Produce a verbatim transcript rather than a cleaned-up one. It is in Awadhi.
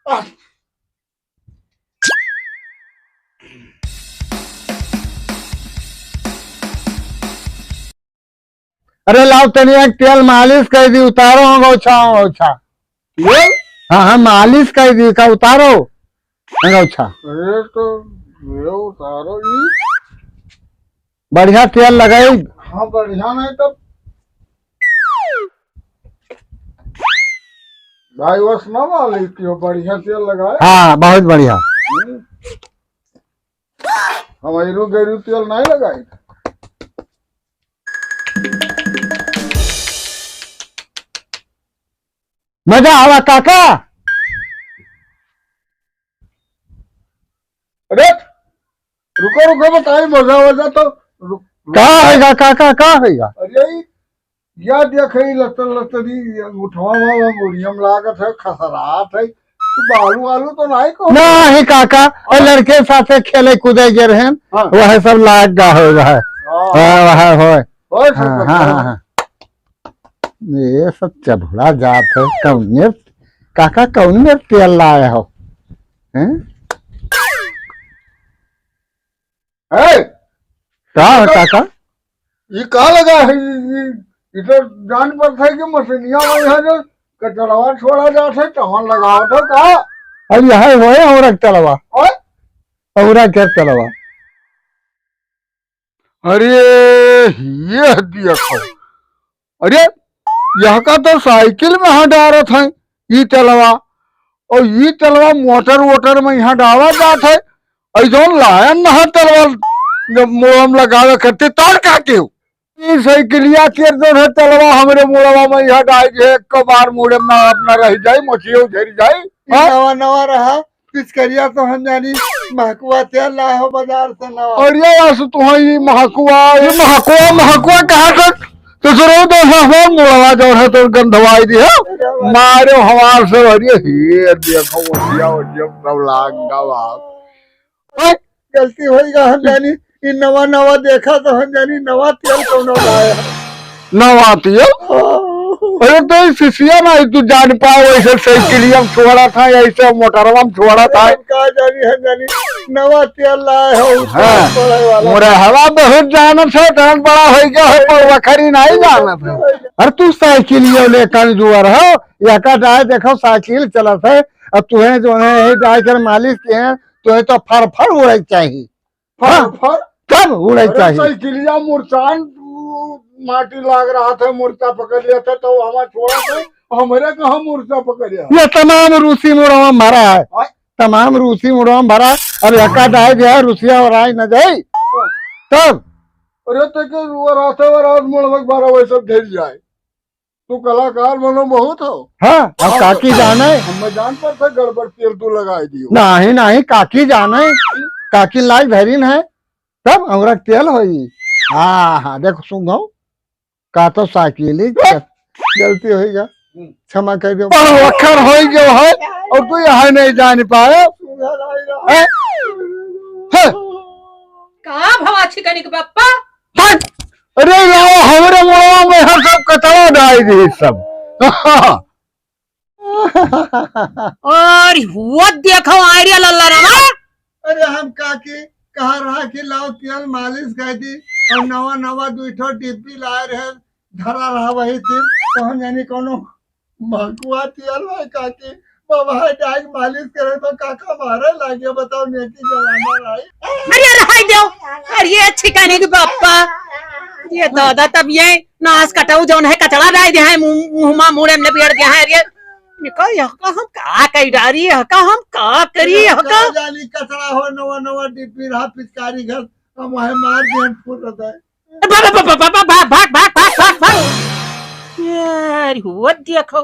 अरे लाओ तनी एक तेल मालिश कर दी, उतारो अंगोछा, अंगोछा। तेल? हाँ, हाँ, मालिश कर दी, का उतारो अंगोछा। अरे तो ये उतारो ये। बढ़िया तेल लगाई। हाँ, बढ़िया नहीं तो भाई, बस ना मालिश कियो, बढ़िया तेल लगाए। हाँ, बहुत बढ़िया। हम्म। हम ऐरू गैरू तेल नहीं लगाई। मजा आवा काका। अरे रुको, रुको, बताई मजा वजा तो रु-, का हैगा काका, का हैगा? अरे ई या देखे लतर लतरी, ये उठवा वाला मुड़ियम लागत है, खसरात है, तू बालू आलू तो नहीं कहो? नहीं काका, और लड़के साथे खेले कूदे गे रहे, हाँ। वह सब लाग गा हो रहा है। हाँ। हाँ, वह होय। होय, हाँ, सब हाँ, करता है। हाँ, हाँ। ये सब चबुड़ा जात है, कौने काका, कौने तेल लाए हो? हैं? ए, का है काका, काका? ई का लगा है? ई, ई, ई तो जान पड़त है कि मशीनिया में है जो कचड़वा छोड़ा जात है, तहन लगावत हो का? अरे यह होए औरत तेलवा। ओए? औरत के तेलवा। अरे, ये देखो। अरे, यह का तो साइकिल में हाँ डारत है, ई तेलवा। और ई तेलवा मोटर वोटर में यहाँ डाला जात है। और जौन लायन नहा तेलवा, जब मोड़म लगावे करते, तार काटे हो। ई साइकिलिया के जौन है तेलवा हमरे मोड़वा में यहाँ डाल दे, एक बार मोड़े में ना अपना रह जाए, मछियो झर जाए। ई हाँ? नवा नवा रहा, पिचकरिया तो हम जानी, महकुआ तेल लाए हो बाजार से नवा। और ये आसु तुहां ई महकुआ, ई महकुआ, महकुआ कहाँ से? तो सर, वो तो हमार मुड़वा जो है तो गंधवाई दी है। अरे वाह। मारे हमार से, अरे हे, देखो, ओडिया, ओडिया, सब लाग गवा। ओए, गलती होई गा, हम जानी, ई नवा नवा देखा तो हम जानी, नवा तेल कौनो लाया। नवा तेल? हाँ। अरे तो ई सिसिया ना, तू जान पाओ, ऐसे साइकिलिया में छोड़ा था, ऐसे मोटरवा में छोड़ा था। हम का जानी, हम जानी, नवा तेल लाए हो, हाँ। पड़े वाला। मोरे हवा बहुत जानत है, तहन बड़ा हो गया है, पर वखरी नहीं जानत है। अरे तू साइकिलिया ले कमजोर हो, यका डाय देखो साइकिल चलत है, अब तुहे जो है, यही डाय कर मालिश के हैं, तुहे तो फर फर उड़े चाहिए। फर, हाँ, फर? तब उड़े अरे चाहिए। साइकिलिया मुरचान, उ, माटी लाग रहा था, मुरचा पकड़ लिया था, तो हमारा छोड़ा था, हमरे कहाँ मुरचा पकड़ लिया? ये तमाम रूसी मुड़वा में भरा है। हाँ? तमाम रूसी मुड़वा में भरा। अब यका डाय दिया, रूसिया और आए न जाए। हाँ। तब? अरे तो के वो रास्ते वो रात मुड़वा के भरा, वही सब ढेर जाए। तू कलाकार बनो बहुत हो। हाँ, अब हाँ, काकी तो जाने। हम जान पर था गड़बड़ तेल तू लगाई दियो। नहीं, नहीं, काकी जाने। काकी लाई धरीन है। तब हमरा तेल होई। हाँ, हाँ, देखो, सुन दो। का तो साइकिल ही गलती होई गया। हम्म। क्षमा कर दो। पर वखर होई गयो है। और तू यहाँ नहीं जान पाए। हैं? हैं? का भवा छिकनी के बप्पा? हट! अरे लाओ, हमरे मुड़वा में हर सब कचरा डाल दी सब। और वो देखो आइडिया लल्ला रामा। अरे हम काकी कहा रहा कि लाओ तेल मालिश कर दी और नवा नवा दुई ठो डिब्बी लाए रहे, धरा रहा वही दिन, तो हम यानी कोनो महकुआ तेल है काकी, बाबा है डाइक मालिश करे तो काका मारे लागे, बताओ नेकी जमाना रही। अरे रहाई दो, अरे ये छिकाने के बाप्पा, ये दादा तब ये नास कटाऊ जौन है कचड़ा डाल दे है मुंह, मुंह मा मुड़े में लपेट दे है, अरे निको यह का हम का कही डारी, यह का हम का करी, यह का जानी कचड़ा हो नवा नवा डिब्बी रहा पिचकारी घर, हम वह मार दे फूट रहा है। भाग, भाग, भाग। यार, हुआ देखो,